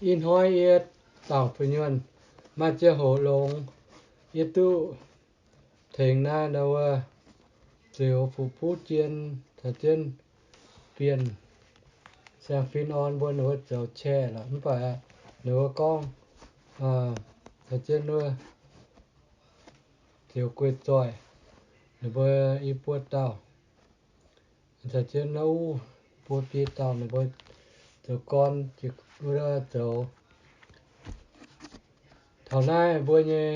Ih hnoi yie dangc fu'nyuonh maaih ziangh hoc longx, yie duqv tengx naaiv ndau wuov Zioux Fuqv Buv Jien caux jienv Bienh Saeng Fin Orn mbuo ninh mbuo zoux qaqv lorqc. Mv baac ninh mbuo gorngv caux jienv wuov Zioux Guei Zoih ninh mbuo i buo dauh, caux jienv naaiv uv buo biei dauh ninh mbuo zoux gorn jiex wuov zoux. Taux naaiv mbuo nyei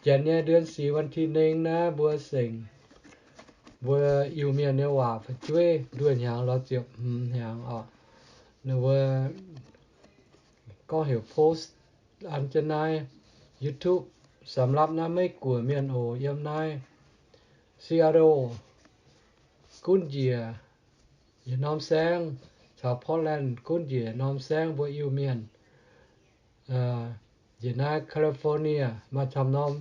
janx nyei เดือนสี่ วันที่หนึ่ง naaiv mbuo sengx mbuo Iu-Mienh nyei waac fu'jueiv nduoh hnyangx lorz ziepc hmz hnyangx oc. Ninh mbuo gorngv heuc post an jienv naaiv YouTube สำหรับ naaiv Meiv Guoqv mienh oc. Yiem naaiv Seattle gunv njiec yietc norm saengv, caux Portland gunv njiec norm saengv mbuo Iu-Mienh. Njiec naaiv California maaih camv norm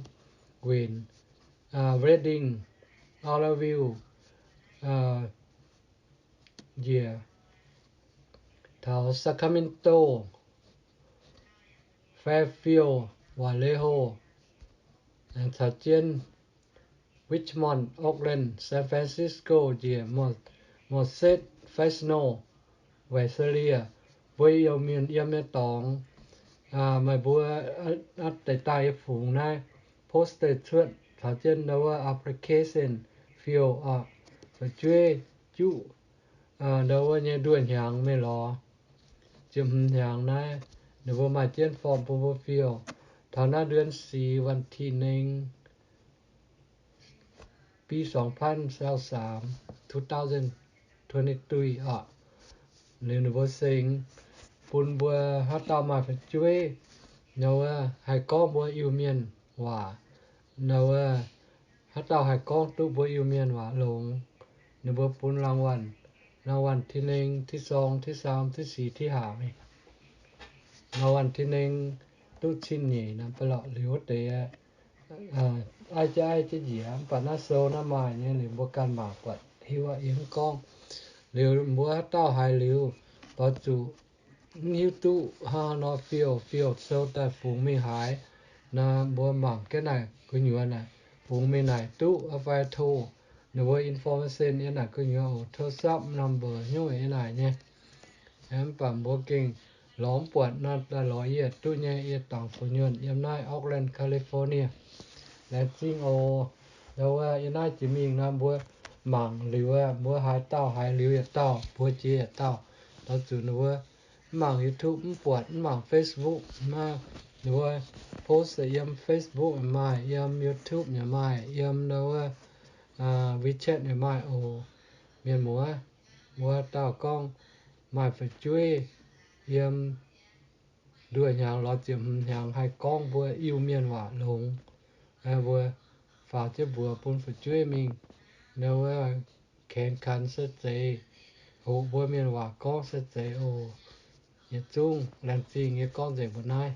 wenc, Redding, Oroville, njiec taux Sacramento, Fairfield, Vallejo, caux jienv Richmond, Oakland, San Francisco njiec, Merced, Fresno, Visalia. Mbuo Iu-Mienh yiem nyei dorngx, meih mbuo deix daaih yie fungx naaiv poster cuotv caux jienv ndau wuov application fill oc, fu'jueiv juqv ndau wuov nyei nduoh hnyangx mingh lorz ziepc hmz hnyangx naaiv, ninh mbuo maaih jienv form bun mbuo fill. Taux naaiv เดือนสี่ วันที่หนึ่ง ปีสองพันยี่สิบสาม two thousand twenty-three oc. Liuz ninh mbuo sengx bun mbuo haaix dauh maaih fu'jueiv, ndau wuov haih gorngv mbuo Iu-Mienh waac, ndau wuov haaix dauh haih gorngv duqv mbuo Iu-Mienh waac longx, ninh mbuo bun รางวัล, รางวัลที่หนึ่ง, ที่สอง, ที่สาม, ที่สี่, ที่ห้า mingh. รางวัลที่หนึ่ง duqv cin nyeic naaiv ba'laqc liuz wuov deix aiv jienv aiv jienv njiec, mv baac naaiv sou naaiv maaih nyei liuz mbuo ganh mangc buatc hiuv aqv, yie mv gorngv. Liuz mbuo haaix dauh haiz liuz, lorz zuqc mv hiuv duqv hnangv haaix nor fill, fill sou daaih fungx mingh haaix, naaiv mbuo mangc jienv naaic gu'nyuoz naaic fungx mingh naaic duqv fai tov ninh mbuo information yiem naaic gu'nyuoz oc, โทรศัพท์ number hnyouv yiem naaic nyei. Mv baac mbuo gengh lorz mv buatc nor daaih lorz yie duqv nyei. Yie dangc fu'nyuonh yiem naaiv Oakland, California. Laengz zingh oc. Ndau wuov yiem naaiv jiex mingh nor mbuo mangc liuz, mbuo haaix dauh haiz liuz yietc dauh mbuox jiex yietc dauh. Lorz zuqc ninh mbuo mv mangc YouTube mv buatc, mv mangc Facebook, ninh mbuo post yiem Facebook yaac maaih, yiem YouTube yaac maaih, yiem ndau wuov WeChat yaac maaih oc. Mienh muoz, mbuo dauh gorngv maaih fu'jueiv yiem nduoh hnyangx lorz ziepc hmz hnyangx haih gorngv mbuo Iu-Mienh waac longx, mbuo faaux jienv mbuox bun fu'jueiv mingh, ndau wuov kaengx kanx se zeiz, hoqc mbuo Mienh waac gorngv se zeiz oc. Yietc zungv laengz zingh yie gorngv nzengc mbuo naaiv.